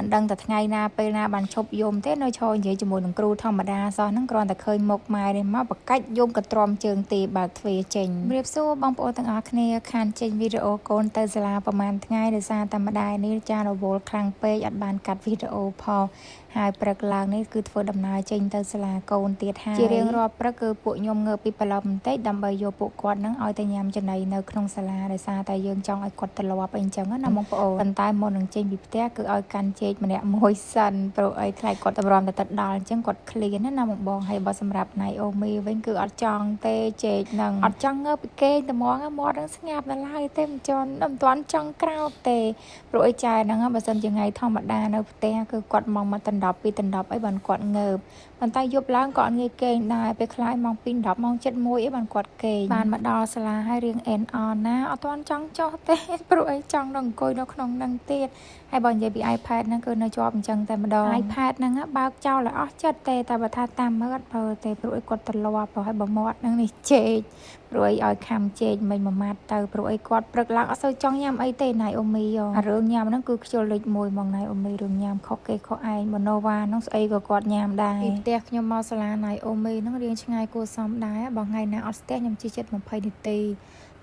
មិនដឹងតែថ្ងៃណាពេលណាបានឈប់យំទេនៅឈរនិយាយជាមួយនឹងគ្រូធម្មតាសោះហ្នឹងគ្រាន់តែឃើញមុខម៉ែនេះមកបកាច់យំក៏ទ្រាំជើងទេបើកទ្វារចេញជំរាបសួរបងប្អូនទាំងអស់គ្នាខានចេញវីដេអូកូនទៅសាលាប្រហែលថ្ងៃដោយសារតែម្ដាយនេះចារវល់ខ្លាំងពេកអត់បានកាត់វីដេអូផងហើយព្រឹកឡើងនេះគឺធ្វើដំណើរចេញទៅសាលាកូនទៀតហើយជារៀងរាល់ព្រឹកគឺពួកខ្ញុំងើបពីព្រលប់បន្តិចដើម្បីយកពួកគាត់នឹងឲ្យទៅញ៉ាំចំណីនៅក្នុងសាលាដោយសារតែយើងចង់ឲ្យគាត់ត្រឡប់អីចឹងណាបងប្អូនប៉ុន្តែមុននឹងចេញពីផ្ទះគឺឲ្យកាន់ចេកម្នាក់មួយសិនព្រោះអីខ្លាចគាត់តម្រាំតែទៅដល់អញ្ចឹងគាត់ឃ្លានណាណាបងបងហើយបើសម្រាប់ណៃអូមីវិញគឺអត់ចង់ទេចេកនឹងអត់ចង់ងើបពីគេងតែហ្មងមាត់នឹងស្ងាប់នៅឡើយទេមិនចន់មិនទាន់ចង់ក្រោកទេព្រោះអីចែហ្នឹងបើសិនជាថ្ងៃធម្មតានៅផ្ទះគឺគាត់មកមកដណ្ដប់ពីដណ្ដប់អីបានគាត់ងើបប៉ុន្តែយប់ឡើងក៏អត់ងាយគេងដែរពេលខ្លះម៉ោង2 10ម៉ោង7 1អីបានគាត់គេងបានមកដល់សាលាហើយរៀងអែនអនណាអត់ទាន់ចង់ចុះទេព្រោះអីចង់ដល់អង្គុយនៅក្នុងនឹងទៀតហើយបើនិយាយពី iPad ហ្នឹងគឺនៅជាប់អញ្ចឹងតែម្ដង iPad ហ្នឹងបើកចោលឲ្យអស់ចិត្តទេតែបើថាតាមមើលអត់បើទេព្រោះអីគាត់ត្រឡប់ហើយបើមាត់ហ្នឹងនេះចេកព្រោះអីឲ្យខំចេកមិញមួយម៉ាត់ទៅព្រោះអីគាត់ព្រឹកឡើងអត់សូវចង់ញ៉ាំអីទេណៃអូមីអារឿងញ៉ាំហ្នឹងគឺខ្ជិលលេខ1ហ្មងណៃអូមីរឿងញ៉ាំខុសគេខុសឯងម៉ូណូវ៉ាហ្នឹងស្អីក៏គាត់ញ៉ាំដែរពីផ្ទះខ្ញុំមកសាលាណៃអូមីហ្នឹងរៀងឆ្ងាយគួរសមដែរបើថ្ងៃណាអត់ស្ទះខ្ញុំជិះចិត្ត20នាទី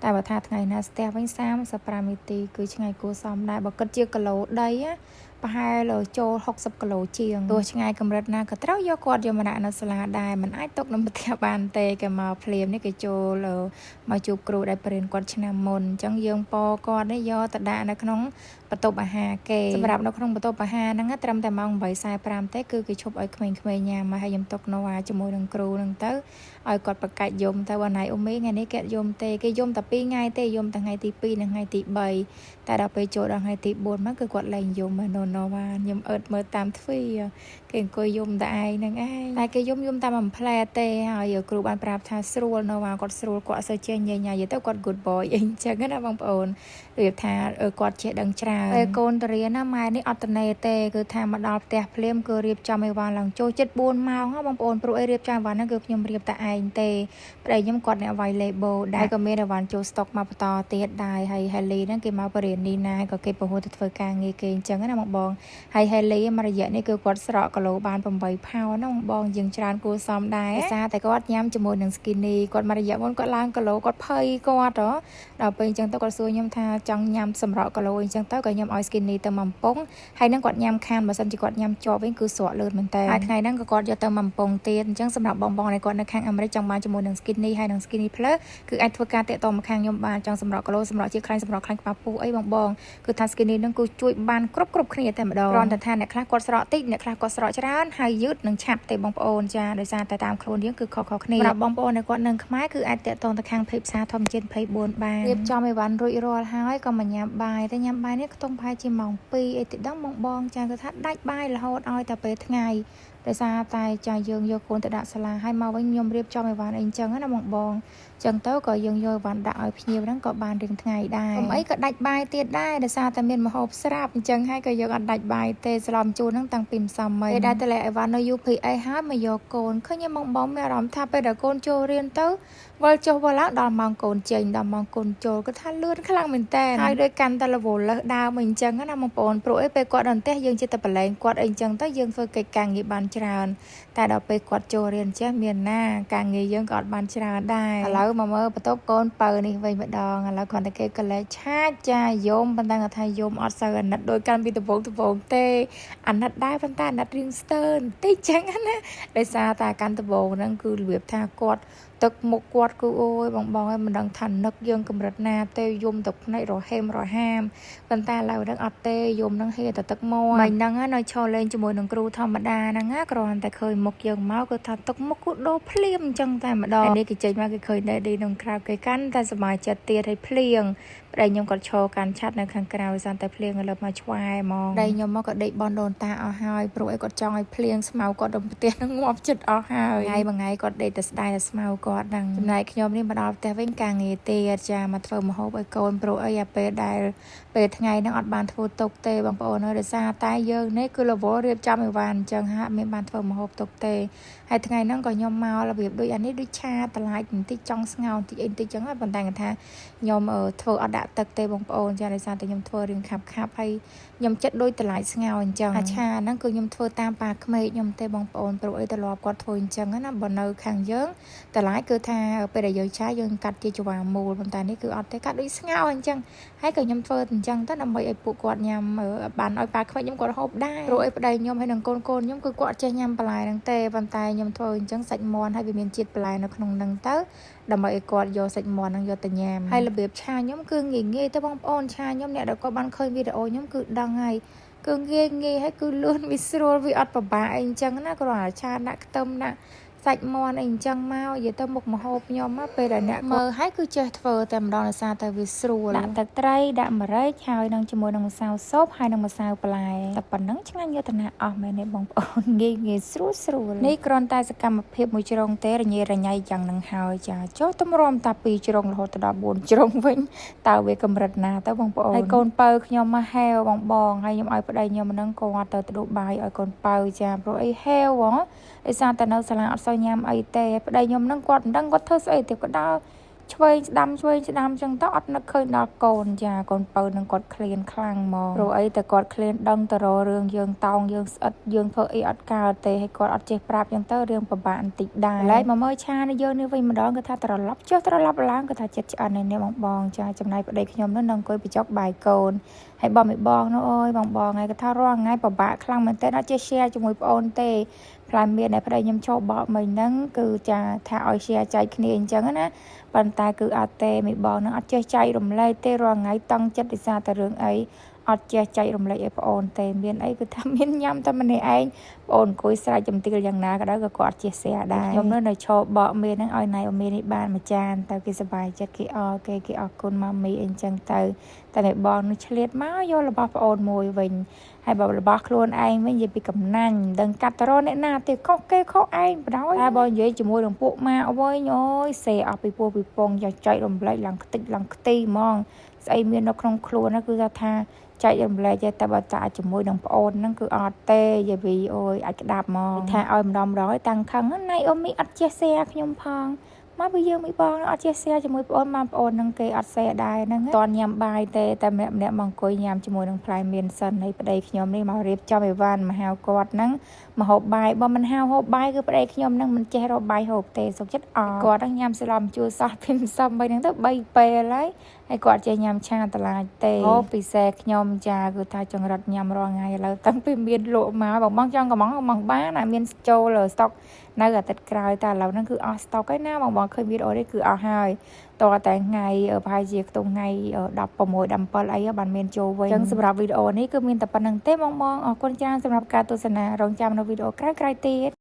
តែបើថាថ្ងៃណាស្ទះវិញ35នាទីគឺឆ្ងាយគួរសមដែរបើគិតជាគីឡូដីណាប្រហែលចូល60គីឡូជាងទោះឆ្ងាយកម្រិតណាក៏ត្រូវយកគាត់យកមកដាក់នៅសាលាដែរមិនអាចទុកនៅផ្ទះបានទេគេមកភ្លាមនេះគេចូលមកជួបគ្រូដែលបរៀនគាត់ឆ្នាំមុនអញ្ចឹងយើងពគាត់នេះយកទៅដាក់នៅក្នុងបន្ទប់អាហារគេសម្រាប់នៅក្នុងបន្ទប់អាហារហ្នឹងត្រឹមតែម៉ោង8:45ទេគឺគេឈប់ឲ្យក្មេងៗញ៉ាំមកហើយខ្ញុំទុកណូវ៉ាជាមួយនឹងគ្រូហ្នឹងទៅឲ្យគាត់ប្រកាច់យំទៅបើណៃអ៊ូមីថ្ងៃនេះគេយំទេគេយំតែ2ថ្ងៃទេយំតែថ្ងៃទី2និងថ្ងៃទី3តែដល់ពេលចូលដល់ថ្ងៃទី4មកគឺគាត់លែងយំណូណូវ៉ាខ្ញុំអើតមើលតាមទ្វារគេអង្គុយយំតែឯងហ្នឹងឯងតែគេយំយំតាមអំផ្លែទេហើយគ្រូបានប្រាប់ថាស្រួលណូវ៉ាគាត់ស្រួលគាត់អត់សូវចេះញ៉ៃញ៉ៃទៅគាត់ good boy អីចឹងណាបងប្អូនរបៀបថាគាត់ចេះដឹងច្រើនពេលកូនទៅរៀនណាម៉ែនេះអត់តនេទេគឺថាមកដល់ផ្ទះភ្លាមគឺរៀបចំអីវ៉ាន់ឡើងចូលចិត្ត4ម៉ោងហ៎បងប្អូនព្រោះអីរៀបចំអីវ៉ាន់ហ្នឹងគឺខ្ញុំរៀបតែឯងទេប្តីខ្ញុំគាត់អ្នកវាយ label ដែរក៏មានអីវ៉ាន់ចូលស្តុកមកបន្តទៀតដែរហើយ Haley ហ្នឹងគេមកបរៀននេះណាក៏គេពហុទៅធ្វើការងារគេអញ្ចឹងណាបងបងហើយ Haley មួយរយៈនេះគឺគាត់ស្រកគីឡូបាន8ផោនណាបងបងយើងច្រើនគួរសមដែរដោយសារតែគាត់ញ៉ាំជាមួយនឹង skinny គាត់មួយរយៈមុនគាត់ឡើងគីឡូគាត់ភ័យគាត់ហ៎ដល់ពេលអញ្ចឹងទៅគាត់សួរខ្ញុំថាចង់ញ៉ាំសម្រក់គីឡូអញ្ចឹងទៅក៏ខ្ញុំឲ្យ skinny ទៅមួយកំប៉ុងហើយនឹងគាត់ញ៉ាំខានបើសិនជាគាត់ញ៉ាំជាប់វិញគឺស្រកលឿនមែនតើហើយថ្ងៃហ្នឹងក៏គាត់យកទៅមួយកំប៉ុងទៀតអញ្ចឹងសម្រាប់បងបងដែលគាត់នៅខាងអាមេរិកចង់បានជាមួយនឹង skinny ហើយនឹង skinny plus គឺអាចធ្វើការតាក់ទងមកខាងខ្ញុំបានចង់សម្រក់គីឡូសម្រក់ជាខ្លាញ់សម្រក់ខ្លាញ់ក្បាលពោះអីបងបងគឺថា skinny ហ្នឹងគឺជួយបានគ្រប់គ្រប់គ្នាតែម្ដងគ្រាន់តែថាអ្នកខ្លះគាត់ស្រកតិចអ្នកខ្លះគាត់ស្រកច្រើនហើយយឺតនិងឆាប់ទេបងប្អូនចាដោយសារតែតាមខ្លួនយើងគឺខុសៗគ្នាសម្រាប់បងប្អូនដែលគាត់នៅខ្មែរគឺអាចតាក់ទងទៅខាង page ផ្សារធម្មជាតិ24បានរៀបចំអីវ៉ាន់រួចរាល់ហើយក៏មកញ៉ាំបាយតែញ៉ាំបាយនេះខ្ទង់ប្រហែលជាម៉ោង2អីទៅដឹងបងបងចាគឺថាដាច់បាយរហូតឲ្យតែពេលថ្ងៃដោយសារតែចាយើងយកកូនទៅដាក់សាលាហើយមកវិញខ្ញុំរៀបចំអីវ៉ាន់អីចឹងណាបងបងចឹងទៅក៏យើងយកអីវ៉ាន់ដាក់ឲ្យភ្ញៀវហ្នឹងក៏បានរៀងថ្ងៃដែរកុំអីក៏ដាច់បាយទៀតដែរដោយសារតែមានម្ហូបស្រាប់អញ្ចឹងហើយក៏យើងអត់ដាច់បាយទេស្លំជូរហ្នឹងតាំងពីម្សិលមិញពេលដែលតម្លាក់អីវ៉ាន់នៅ UPS ហើយមកយកកូនឃើញបងបងមានអារម្មណ៍ថាពេលដែលកូនចូលរៀនទៅវិលចុះវិលឡើងដល់ម៉ោងកូនចេញដល់ម៉ោងកូនចូលគឺថាលឿនខ្លាំងមែនតើហើយដូចកាន់តែរវល់លើសដើមអីចឹងណាបងប្អូនព្រោះអីពេលគាត់ដល់ផ្ទះយើងចិត្តតែប្រឡែងគាត់អីចឹងទៅយើងធ្វើកិច្ចការងារបានច្រើនតែដល់ពេលគាត់ចូលរៀនចេះមានណាការងារយើងក៏អត់បានច្រើនដែរឥឡូវមកមើលបន្ទប់កូនបើនេះវិញម្ដងឥឡូវគ្រាន់តែគេកលែឆាចចាយំប៉ុន្តែគាត់ថាយំអត់សូវអាណិតដោយកាន់ពីដំបូងដំបូងទេអាណិតដែរប៉ុន្តែអាណិតរៀងស្ទើបន្តិចចឹងណាដោយសារតែកាន់ដំបូងហ្នឹងគឺរបៀបថាគាត់ទឹកមុខគាត់គឺអូយបងបងឯងមិនដឹងថានឹកយើងកម្រិតណាទេយំទឹកភ្នែករហេមរហាមប៉ុន្តែឥឡូវហ្នឹងអត់ទេយំហ្នឹងហេតែទឹកមាត់មិញហ្នឹងនៅឈរលេងជាមួយនឹងគ្រូធម្មតាហ្នឹងណាគ្រាន់តែឃើញមុខយើងមកគឺថាទឹកមុខគឺដូរភ្លាមអញ្ចឹងតែម្ដងនេះគេចេញមកគេឃើញ Daddy ក្នុងក្រៅគេកាន់តែសប្បាយចិត្តទៀតឲ្យភ្លៀងប្តីខ្ញុំគាត់ឈរកាន់ឆាត់នៅខាងក្រៅដោយសារតែភ្លៀងឥឡូវមកឆ្វែហ្មងប្តីខ្ញុំមកក៏ដេកបនដូនតាអស់ហើយព្រោះអីគាត់ចង់ឲ្យភ្លៀងស្មៅគាត់ដល់ផ្ទះហ្នឹងងាប់ចិត្តអស់ហើយថ្ងៃមួយថ្ងៃគាត់ដេកតែស្ដាយតែស្មៅគាត់ហ្នឹងចំណែកខ្ញុំនេះមកដល់ផ្ទះវិញការងារទៀតចាមកធ្វើម្ហូបឲ្យកូនព្រោះអីអាពេលដែលពេលថ្ងៃហ្នឹងអត់បានធ្វើទុកទេបងប្អូនអើយដោយសារតែយើងនេះគឺរវល់រៀបចំអីវ៉ាន់អញ្ចឹងហាក់មានបានធ្វើម្ហូបទុកទេហើយថ្ងៃហ្នឹងក៏ខ្ញុំមករបៀបដូចអានេះដូចឆាតន្លាយបន្តិចចង់ស្ងោរបន្តិចអីបន្តិចអញ្ចឹងប៉ុន្តែគាត់ថាខ្ញុំធ្វើអត់ដាក់ ដាក់ទឹកទេបងប្អូនចាដោយសារតែខ្ញុំធ្វើរៀងខាប់ខាប់ហើយខ្ញុំចិត្តដូចតម្លៃស្ងោរអញ្ចឹងអាឆាហ្នឹងគឺខ្ញុំធ្វើតាមប៉ាក្មេកខ្ញុំទេបងប្អូនព្រោះអីត្រឡប់គាត់ធ្វើអញ្ចឹងណាបើនៅខាងយើងតម្លៃគឺថាពេលដែលយើងឆាយើងកាត់ជាចង្វាមូលប៉ុន្តែនេះគឺអត់ទេកាត់ដូចស្ងោរអញ្ចឹងហើយក៏ខ្ញុំធ្វើអញ្ចឹងទៅដើម្បីឲ្យពួកគាត់ញ៉ាំបានឲ្យប៉ាក្មេកខ្ញុំគាត់ហូបដែរព្រោះអីប្តីខ្ញុំហើយនឹងកូនកូនខ្ញុំគឺគាត់ចេះញ៉ាំបន្លែហ្នឹងទេប៉ុន្តែខ្ញុំធ្វើអញ្ចឹងសាច់មាន់ហើយវាមានជាតិបន្លែនៅក្នុងហ្នឹងទៅដើម្បីឲ្យគាត់យកសាច់មាន់ហ្នឹងយកទៅញ៉ាំហើយរបៀបឆាខ្ញុំគឺងាយងាយទៅបងប្អូនឆាខ្ញុំអ្នកដែលគាត់បានឃើញវីដេអូខ្ញុំគឺដឹងហើយគឺងាយងាយហើយគឺលឿនវាស្រួលវាអត់ពិបាកអីអញ្ចឹងណាគ្រាន់តែឆាដាក់ខ្ទឹមដាក់សាច់មាន់អីអញ្ចឹងមកនិយាយទៅមុខម្ហូបខ្ញុំមកពេលដែលអ្នកមើលហើយគឺចេះធ្វើតែម្ដងដោយសារតែវាស្រួលដាក់ទឹកត្រីដាក់ម្រេចហើយនឹងជាមួយនឹងម្សៅស៊ុបហើយនឹងម្សៅបន្លែតែប៉ុណ្ណឹងឆ្ងាញ់យកទៅណាអស់មែនទេបងប្អូនងាយងាយស្រួលស្រួលនេះគ្រាន់តែសកម្មភាពមួយជ្រុងទេរញ៉េរញ៉ៃយ៉ាងនឹងហើយចាចុះទម្រាំតា2ជ្រុងរហូតដល់4ជ្រុងវិញតើវាកម្រិតណាទៅបងប្អូនហើយកូនពៅខ្ញុំមកហែវបងបងហើយខ្ញុំឲ្យប្តីខ្ញុំហ្នឹងគាត់ទៅទៅបាយឲ្យកូនពៅចាព្រោះអីហែវហ៎ដោយសារតែនៅសាលាអត់សូវញ៉ាំអីទេប្តីខ្ញុំហ្នឹងគាត់មិនដឹងគាត់ធ្វើស្អីទេគាត់ដើរឆ្វេងស្ដាំឆ្វេងស្ដាំចឹងទៅអត់នឹកឃើញដល់កូនចាកូនពៅនឹងគាត់ឃ្លានខ្លាំងមកព្រោះអីតែគាត់ឃ្លានដឹងទៅរករឿងយើងតោងយើងស្អិតយើងធ្វើអីអត់កើតទេហើយគាត់អត់ចេះប្រាប់ចឹងទៅរឿងពិបាកបន្តិចដែរឡែកមកមើលឆានេះយើងនេះវិញម្ដងគឺថាត្រឡប់ចុះត្រឡប់ឡើងគឺថាចិត្តឆ្អិននេះបងបងចាចំណែកប្តីខ្ញុំនោះនឹងអង្គុយបញ្ចុកបាយកូនហើយបងមីបងនោះអូយបងបងហើយគាត់ថារាល់ថ្ងៃពិបាកខ្លាំងមែនទែនអត់ចេះ share ជាមួយប្អូនទេផ្លែមៀនដែលប្តីខ្ញុំចូលបកមិញហ្នឹងគឺចាថាឲ្យ share ចែកគ្នាអញ្ចឹងណាប៉ុន្តែគឺអត់ទេមីបងហ្នឹងអត់ចេះចែករំលែកទេរាល់ថ្ងៃតឹងចិត្តដោយសារតែរឿងអីអត់ចេះចែករំលែកឲ្យប្អូនទេមានអីគឺថាមានញ៉ាំតែម្នាក់ឯងប្អូនអង្គុយស្រែកជំទាវយ៉ាងណាក៏ដោយក៏គាត់អត់ចេះ share ដែរខ្ញុំនៅឈរបកមានហ្នឹងឲ្យណៃអូមីនេះបានមួយចានទៅគេសប្បាយចិត្តគេអរគេគេអរគុណម៉ាមីអីចឹងទៅតែមីបងនោះឆ្លៀតមកយករបស់ប្អូនមួយវិញហើយបើរបស់ខ្លួនឯងវិញនិយាយពីកំណាញ់មិនដឹងកាត់តរអ្នកណាទេខុសគេខុសឯងបណ្ដោយតែបើនិយាយជាមួយនឹងពួកម៉ាវិញអូយសេអស់ពីពោះពីពងយកចែករំលែកឡើងខ្ទេចឡើងខ្ទីហ្មងស្អីមាននៅក្នុងខ្លួនហ្នឹងគឺថាចែករំលែកតែបើតាជាមួយនឹងប្អូនហ្នឹងគឺអត់ទេយាយវីអូយអាចក្តាប់មកថាឲ្យម្ដងម្ដងឲ្យតាំងខឹងណៃអូមីអត់ចេះ share ខ្ញុំផងមកពីយើងមីបងអត់ចេះ share ជាមួយប្អូនមកប្អូននឹងគេអត់ share ដែរហ្នឹងតន់ញ៉ាំបាយទេតែម្នាក់ម្នាក់មកអង្គុយញ៉ាំជាមួយនឹងផ្លែមៀនសិនហើយប្តីខ្ញុំនេះមករៀបចំអីវ៉ាន់មកហៅគាត់ហ្នឹងមកហូបបាយបើមិនហៅហូបបាយគឺប្តីខ្ញុំហ្នឹងមិនចេះរកបាយហូបទេសុខចិត្តអគាត់ហ្នឹងញ៉ាំស្លំជួសោះពីម្សិលមិញហ្នឹងទៅ3ពេលហើយហើយគាត់ចេះញ៉ាំឆាតឡាចទេអូពិសេសខ្ញុំចាគឺថាចង្រិតញ៉ាំរាល់ថ្ងៃឥឡូវតាំងពីមានលក់មកបងបងចង់កំងកំងបានអាមានចូលស្តុកនៅអាទិត្យក្រោយតែឥឡូវហ្នឹងគឺអស់ស្តុកហើយណាបងបងឃើញវីដេអូនេះគឺអស់ហើយតតែថ្ងៃប្រហែលជាខ្ទង់ថ្ងៃ16 17អីបានមានចូលវិញអញ្ចឹងសម្រាប់វីដេអូនេះគឺមានតែប៉ុណ្្នឹងទេបងបងអរគុណច្រើនសម្រាប់ការទស្សនារងចាំនៅវីដេអូក្រោយៗទៀត។